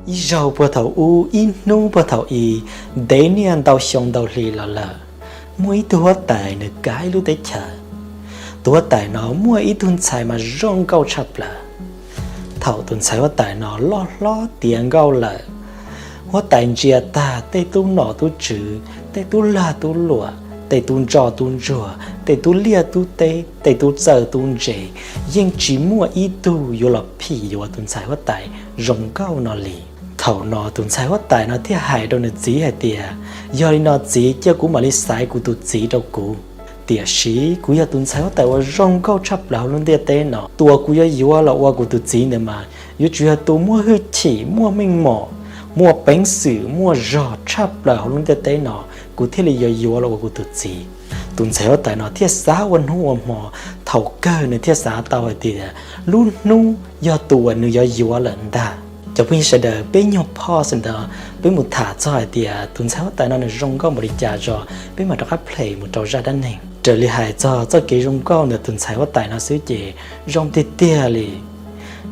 Ib zaug puag thaum ub, ib hnub puag thaum i, ntev niaj ntau xyoo ntau hli los lawm, muaj ib tug huab tais nws kav ib lub teb chaws. Tus huab tais no muaj ib tug ntxhais mas zoo nkauj tshaj plaws. Thaum tus ntxhais huab tais no loj hlob tiav nkauj lawm, huab tais ntsia tag tej tub nom tub tswv, tej tub lag tub luam, tej tub ntsoj tub ntsuag, tej tub liaj tub teb, tej tub txawj tub ntse, yeej tsis muaj ib tug yuav los phim yuav tus ntxhais huab tais zoo nkauj no li. Thaum no tus ntxhais huab tais no thiaj hais rau nws txiv hais tias, yog li no txiv, cia kuv mam li xaiv kuv tus txiv rau kuv. Tiam sis kuv yog tus ntxhais huab tais uas zoo nkauj tshaj plaws hauv lub ntiaj teb no, tus uas kuv yuav yuav los ua kuv tus txiv ntawd mas yuav tsum yog tus muaj hwj chim, muaj meej mom, muaj peev xwm, muaj zog tshaj plaws hauv lub ntiaj teb no, kuv thiaj li yuav yuav los ua kuv tus txiv. Tus ntxhais huab tais no thiaj xav ua hnub ua hmo, thaum kawg nws thiaj xav tau hais tias lub hnub yog tus uas nws yuav yuav lawm ntag. Cov phooj ywg sawv daws, peb nyuag pause ntawd peb mus tham txog hais tias tus ntxhais huab tais no nws zoo nkauj npaum li cas zog, peb mam rov qab play mus rau zaj dab neeg. Raws li hais txog txoj kev zoo nkauj ntawm tus ntxhais huab tais no xwb ces zoo tiag tiag li.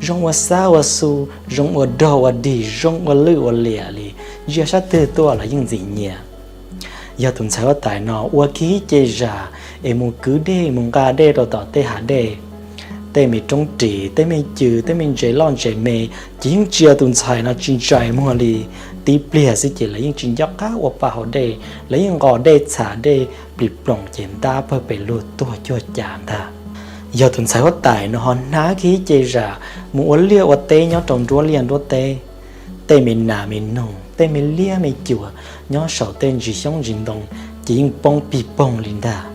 Zoo ua xab ua xu, zoo ua dog ua dig, zoo ua lwj ua liam li, ntsia sab twg tuaj los yeej ntxim nyiam. Yog tus ntxhais huab tais no ua kiag ib ce zam es mus kwv dej mus nqa dej rau tom tej hav dej, tej me roob ris, tej me cw, tej me ntses loj ntses me, ces yeej ntsia tus ntxhais no tsis ntsais muag li. Tib pliag xwb ces lawv yeej tsis nco qab ua pa hauv dej, lawv yeej nqos dej txham dej plis ploos ces ntab pawg pes lug tuag cuag cas ntag. Yog tus ntxhais huab tais no ho hnav kiag ib ce zam mus ua liaj ua teb nyob rau nruab liaj nruab teb, tej me nas me noog, tej me liab me cuam nyob saum tej ntsis xyoob ntsis ntoo, ces yeej poob pig poog li ntag.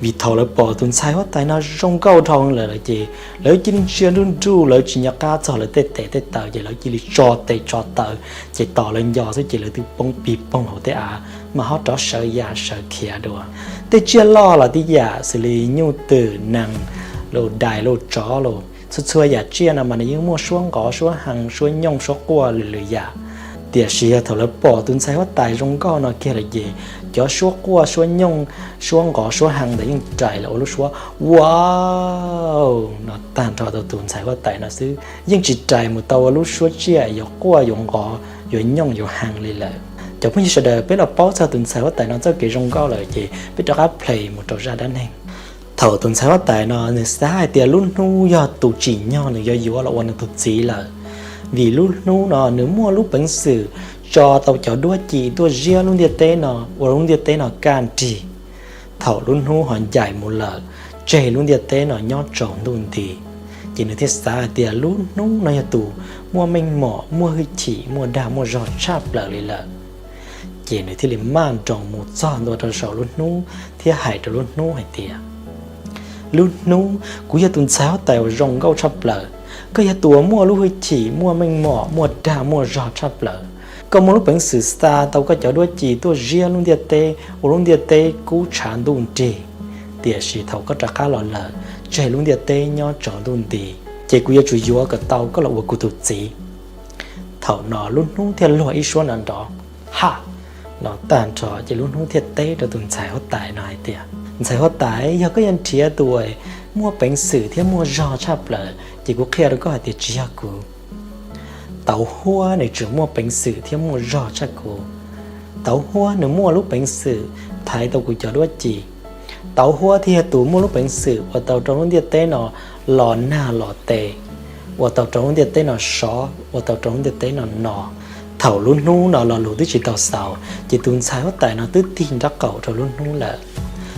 Vim thaum lawv pom tus ntxhais huab tais no zoo nkauj dhau lawm ces lawv cia li ntsia nruj nruj, lawv tsis nco qab txog lawv tej tes tej taw ces lawv cia li tso tes tso taw, ces tos lawv nco xwb ces lawv twb poob pig poog hauv tej av, mas ho rov sawv ya sawv khiav dua. Tej tsiaj loj los tib yam xws li nyuj twm, nees, lus dais, lus tsov, lus txhua txhua yam tsiaj no mas nws yeej muaj suab nqov suab hee, suab nyooj suab quaj lwm lwm yam. Tiam sis yog thaum lawv pom tus ntxhais huab tais zoo nkauj no kiag lawm ces cov suab quaj suab nyooj, suab nqov suab hee ntawd yeej rais los ua lub suab wow no tag nrho rau tus ntxhais huab tais no xwb, yeej tsis rais mus tau ua lub suab tsiaj yuav quaj yuav nqov yuav nyooj yuav hee li lawm. Cov phooj ywg sawv daws, peb los paub txog tus ntxhais huab tais no txoj kev zoo nkauj lawm ces peb rov qab play mus rau zaj dab neeg. Thaum tus ntxhais huab tais no nws xav hais tias lub hnub yog tus tsim nyog nws yuav yuav los ua nws tus txiv lawm, vim lub hnub no nws muaj lub peev xwm tso tau cov duab ci tuaj ziab lub ntiaj teb no ua lub ntiaj teb no kaj nrig. Thaum lub hnub ho ncaim mus lawm, tseg lub ntiaj teb no nyob tsaus ntuj nti, ces nws thiaj xav hais tias lub hnub no yog tus muaj meej mom, muaj hwj chim, muaj dag muaj zog tshaj plaws li lawm. Ces nws thiaj li maj nroos mus txog ntua rau saum lub hnub thiab hais rau lub hnub hais tias, lub hnub, kuv yog tus ntxhais huab tais uas zoo nkauj tshaj plaws, koj yog tus uas muaj lub hwj chim, muaj meej mom, muaj dag muaj zog tshaj plaws. Koj muaj lub peev xwm xa tau koj cov duab ci tuaj ziab lub ntiaj teb ua lub ntiaj teb kub tshav ntuj nrig, tiam sis thaum koj rov qab los lawm, tseg lub ntiaj teb nyob tsaus ntuj nti, ces kuv yuav tsum yuav kom tau koj los ua kuv tus txiv. Thaum no lub hnub thiaj luag ib suab nrov nrov, ha, no tag nrho ces lub hnub thiaj teb rau tus ntxhais huab tais no hais tias, ntxhais huab tais, yog koj yuav nrhiav tus uas muaj peev xwm thiab muaj zog tshaj plaws ces kuv qhia rau koj hais tias tsis yog kuv. Tauv huab nws tseem muaj peev xwm thiab muaj zog tshaj kuv. Tauv huab nws muaj lub peev xwm thaiv tau kuv cov duab ci. Tauv huab thiaj yog tus muaj lub peev xwm ua tau rau lub ntiaj teb no los nag los tes, ua tau rau lub ntiaj teb no sov, ua tau rau lub ntiaj teb no no. Thaum lub hnub no lo lus twb tsis tau xaus, ces tus ntxhais huab tais no twb tig nraub qaum rau lub hnub lawm,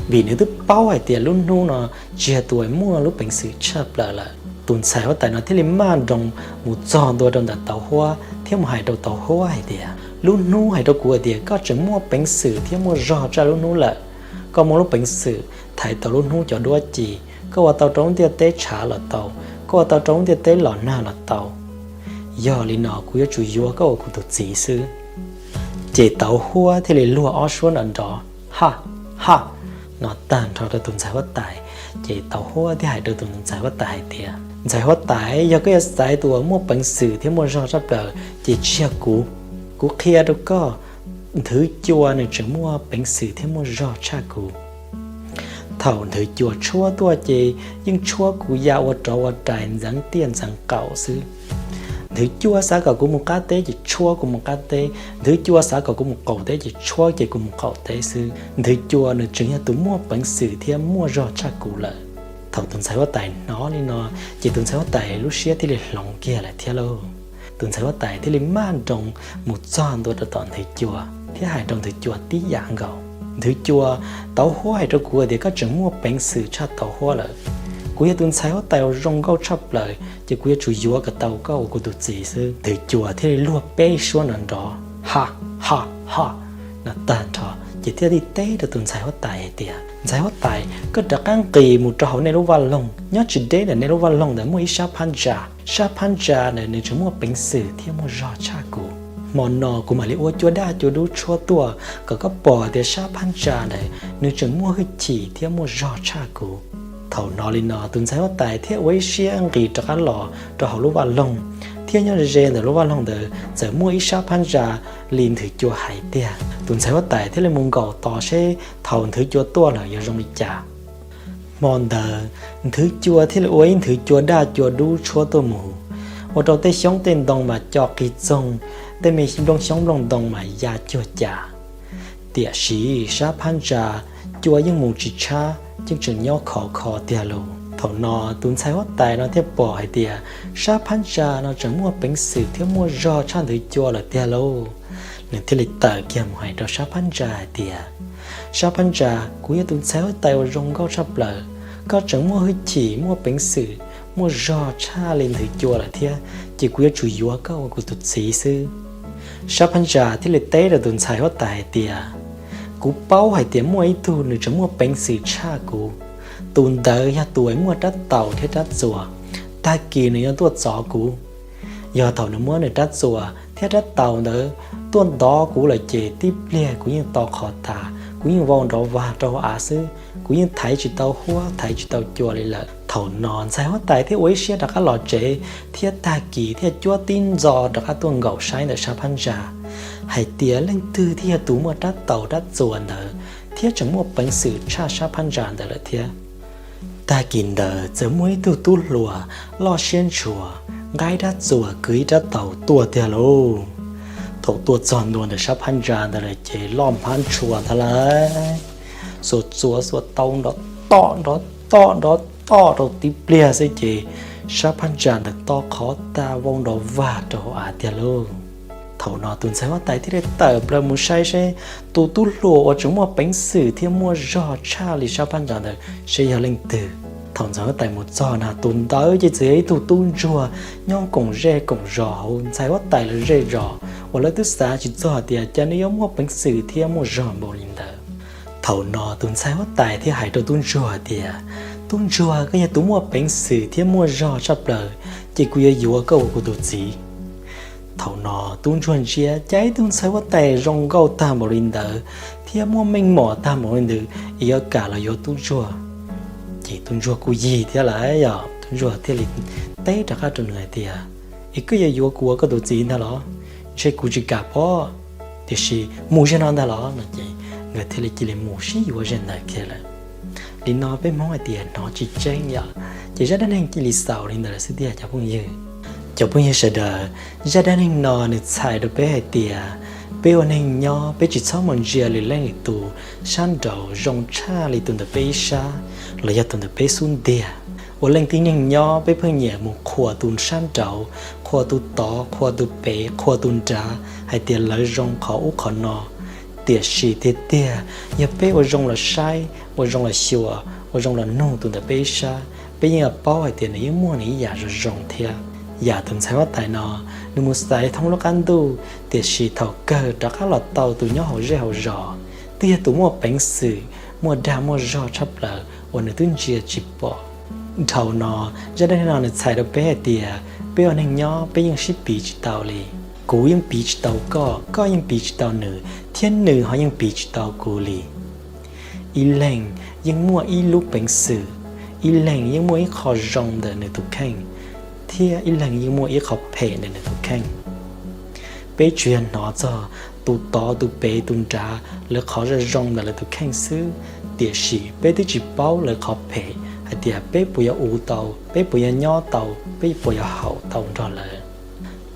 vim nws twb paub hais tias lub hnub no tsis yog tus uas muaj lub peev xwm tshaj plaws lawm. Tus ntxhais huab tais no thiaj li maj nroos mus txog ntua rau ntawm tauv huab thiab mus hais rau tauv huab hais tias, lub hnub hais rau kuv hais tias koj tseem muaj peev xwm thiab muaj zog tshaj lub hnub lawm. Koj muaj lub peev xwm thaiv tau lub hnub cov duab ci, koj ua tau rau lub ntiaj teb tshav los tau, koj ua tau rau lub ntiaj teb los nag los tau. Yog li no kuv yuav tsum yuav koj ua kuv tus txiv xwb. Ces tauv huab thiaj li luag ob suab nrov nrov, ha, ha, no tag nrho rau tus ntxhais huab tais. Ces tauv huab thiaj hais rau tus ntxhais huab tais hais tias, ntxhais huab tais, yog koj yuav xaiv tus uas muaj peev xwm thiab muaj zog tshaj plaws ces tsis yog kuv. Kuv qhia rau koj, nthwv cua nws tseem muaj peev xwm thiab muaj zog tshaj kuv. Thaum nthwv cua tshuab tuaj ces yeej tshuab kuv ya ua rov ua rais ntxeev tiaj ntxeev qaum xwb. Nthwv cua xav kom kuv mus qab teb ces tshuab kuv mus qab teb, nthwv cua xav kom kuv mus qaum teb ces tshuab ces kuv mus qaum teb xwb. Nthwv cua nws tseem yog tus muaj peev xwm thiab muaj zog tshaj kuv lawm. Thaum tus ntxhais huab tais hnov li no, ces tus ntxhais huab tais lub siab thiaj li hloov kiag lawm thiab lauj. Tus ntxhais huab tais thiaj li maj nroos mus txog ntua rau tom nthwv cua thiab hais rau nthwv cua tib yam nkaus. Nthwv cua, tauv huab hais rau kuv tias koj tseem muaj peev xwm tshaj tauv huab lawm. Kuv yog tus ntxhais huab tais uas zoo nkauj tshaj plaws, ces kuv yuav tsum yuav kom tau koj ua kuv tus txiv xwb. Nthwv cua thiaj li luag peb suab nrov nrov, ha ha ha, no tag nrho ces thiaj li teb rau tus ntxhais huab tais hais tias, ntxhais huab tais, koj rov qab nqis mus rau hauv nej lub vaj loog, nyob tsis deb ntawm nej lub vaj loog ntawd muaj ib sab phab ntsa. Sab phab ntsa ntawd nws tseem muaj peev xwm thiab muaj zog tshaj kuv. Hmo no kuv mam li ua cua daj cua dub tshuab tuaj kom koj pom tias sab phab ntsa ntawd nws tseem muaj hwj chim thiab muaj zog tshaj kuv. Thaum hnov li no tus ntxhais huab tais thiaj ua ib siab nqis rov qab los rau hauv lub vaj loog, thiab nyob ze ntawm lub vaj loog ntawd txawm muaj ib sab phab ntsa li nthwv cua hais tiag. Tus ntxhais huab tais thiaj li mus nkaum tos seb thaum nthwv cua tuaj lawm yuav zoo li cas. Hmo ntawd nthwv cua thiaj li ua ib nthwv cua daj cua dub tshuab tuaj mus, ua rau tej xyoob tej ntoo mas co qig txoog, tej me nplooj xyoob nplooj ntoo mas ya cuag cas. Tiam sis sab phab ntsa cua yeej mus tsis tshab, yeej tseem nyob khov kho tiag lauj. Thaum no tus ntxhais huab tais no thiaj pom hais tias sab phab ntsa no tseem muaj peev xwm thiab muaj zog tshaj nthwv cua lawm tiag lauj. Nws thiaj li tawm kiag mus hais rau sab phab ntsa hais tias, sab phab ntsa, kuv yog tus ntxhais huab tais uas zoo nkauj tshaj plaws, koj tseem muaj hwj chim muaj peev xwm muaj zog tshaj li nthwv cua lawm thiab, ces kuv yuav tsum yuav koj ua kuv tus txiv xwb. Sab phab ntsa thiaj li teb rau tus ntxhais huab tais hais tias, kuv paub hais tias muaj ib tug nws tseem muaj peev xwm tshaj kuv. Tus ntawd yog tus uas muaj rab taus thiab rab txuas, tag kis nws yuav tuaj txov kuv. Yog thaum nws muab nws rab txuas thiab rab taus ntawd tuaj ntov kuv lawm ces tib pliag kuv yeej to qhov tas, kuv yeej vau nrov vag rau hauv av xwb, kuv yeej thaiv tsis tau huab thaiv tsis tau cua li lawm. Thaum no ntxhais huab tais thiaj ua ib siab rov qab los tsev, thiab tag kis thiaj cuab tib ntxo rov qab tuaj nkaum saib ntawm sab phab ntsa hais tias leej twg thiaj yog tus muaj rab taus rab txuas ntawd thiab tseem muaj peev xwm tshaj sab phab ntsa ntawd lawm thiab. Tag kis ntawd txawm muaj ib tug tub hluas loj siab ntshua, nqa ib rab txuas kwv ib rab taus tuaj tiag lauj. Thaum tuaj txog ntua ntawm sab phab ntsa ntawd lawm ces loj hmab ntshua ntag lauj, xuas txuas xuas taus nrov tom nrov tom nrov tom rau tib pliag xwb ces sab phab ntsa ntawd to qhov tas vau nrov vag rau hauv av tiag lauj. Thaum no tus ntxhais huab tais thiaj li tawm plaws mus saib seb tus tub hluas uas tseem muaj peev xwm thiab muaj zog tshaj li sab phab ntsa ntawd seb yog leej twg. Thaum ntxhais huab tais mus txog na, tus ntawd ces txawm yog ib tug tub ntsuag nyob koom zej koom zos hauv ntxhais huab tais lawv zej zos uas lawv twb xav tsis txog tias cas nws yuav muaj peev xwm thiab muaj zog npaum li ntawd. Thaum no tus ntxhais huab tais thiaj hais rau tub ntsuag tias, tub ntsuag, koj yog tus muaj peev xwm thiab muaj zog tshaj plaws, ces kuv yuav yuav koj ua kuv tus txiv. Thaum no tub ntsuag ntsia cas ib tug ntxhais huab tais zoo nkauj tag npaum li ntawd thiab muaj meej mom tag npaum li ntawd es yuav kam los yuav tub ntsuag. Ces tub ntsuag kuj yig thiab lawm, yog tub ntsuag thiaj li teb rov qab rau nws hais tias, es koj yuav yuav kuv ua koj tus txiv ntag los? Ntshe kuv tsis kam pob, tiam sis mus zaum no ntag los no ces nkawd thiaj li cia li mus sib yuav zaum ntawd kiag lawm. Li no peb Hmoob hais tias hnov tsis tseeb yom, ces zaj dab neeg cia li xaus li ntawd lawm xwb tiag cov phooj ywg. Cov phooj ywg sawv daws, zaj dab neeg no nws txhais rau peb hais tias peb ua neeg nyob peb tsis txhob mus ntsia lwm leej lwm tus sab nraud zoo tshaj li tus ntawm peb ib sab los yog tus ntawm peb xub ntiag. Ua leej tib neeg nyob peb pheej nyiam mus qhuas tus sab nraud, qhuas tus tod, qhuas tus pem, qhuas tus nrad hais tias lawv zoo qhov ub qhov no. Tiam sis tiag tiag, yog peb ua zoo los saib, ua zoo los xyuas, ua zoo los nug tus ntawm peb ib sab, peb yeej yuav paub hais tias nws yeej muaj nws ib yam zoo zoo thiab. Yam tus ntxhais huab tais no, nws mus xaiv thoob lub qab ntuj, tiam sis thaum kawg rov qab los tau tus nyob hauv zej hauv zos, twb yog tus muaj peev xwm, muaj dag muaj zog tshaj plaws uas nws twb ntsia tsis pom. Dhau no, zaj dab neeg no nws txhais rau peb hais tias peb ua neeg nyob peb yeej sib piv tsis tau li. Kuv yeej piv tsis tau koj, koj yeej piv tsis tau nws, thiab nws ho yeej piv tsis tau kuv li. Ib leeg yeej muaj ib lub peev xwm, ib leeg yeej muaj ib qho zoo ntawm nws tus kheej, thiab ib leeg yeej muaj ib qho phem ntawm nws tus kheej. Peb tsuas yog hnov txog tus tod tus pem tus nrad lawv qhov zoo zoo ntawm lawv tus kheej xwb, tiam sis peb twb tsis paub lawv qhov phem hais tias peb puas yuav ua tau, peb puas yuav nyob tau, peb puas yuav haum tau nrog lawv.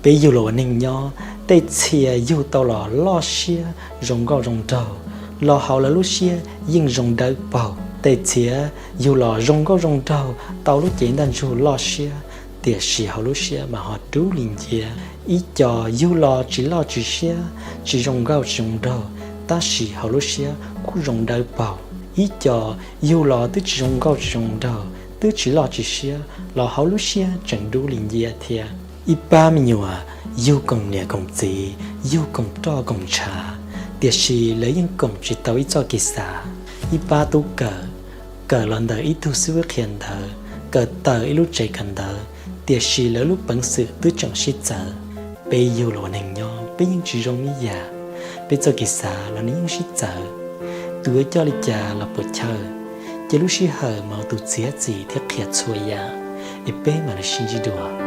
Peb yug los ua neeg nyob, tej txhia yug tau los loj siab zoo nkauj zoo nraug, los hauv lawv lub siab yeej zoo dawb paug. Tej txhia yug los zoo nkauj zoo nraug tau lub cev ntaj ntsug loj siab, tiam sis hauv lub siab mas ho dub li nciab. Ib co yug los tsis loj tsis siab, tsis zoo nkauj tsis zoo nraug, tab sis hauv lub siab kuj zoo dawb paug. Ib co yug los twb tsis zoo nkauj tsis zoo nraug, twb tsis loj tsis siab, los hauv lub siab tseem dub li nciab thiab. Ib pab me nyuam yug koom niam koom txiv, yug koom roj koom ntshav, tiam sis lawv yeej koom tsis tau ib txoj kev xav. Ib pab tub kawm, kawm los ntawm ib tug xib hwb qhia ntawv, kawm tawm ib lub tsev kawm ntawv, tiam sis lawv lub peev xwm twb tseem sib txawv. Peb yug los ua neeg nyob, peb yeej tsis zoo ib yam. Peb txoj kev xav los nws yeej sib txawv. Tus yuav coj li cas los puas chawj, ces lub sij hawm mas tus txiav txim thiab qhia txhua yam, es peb mam li sib ntsib dua.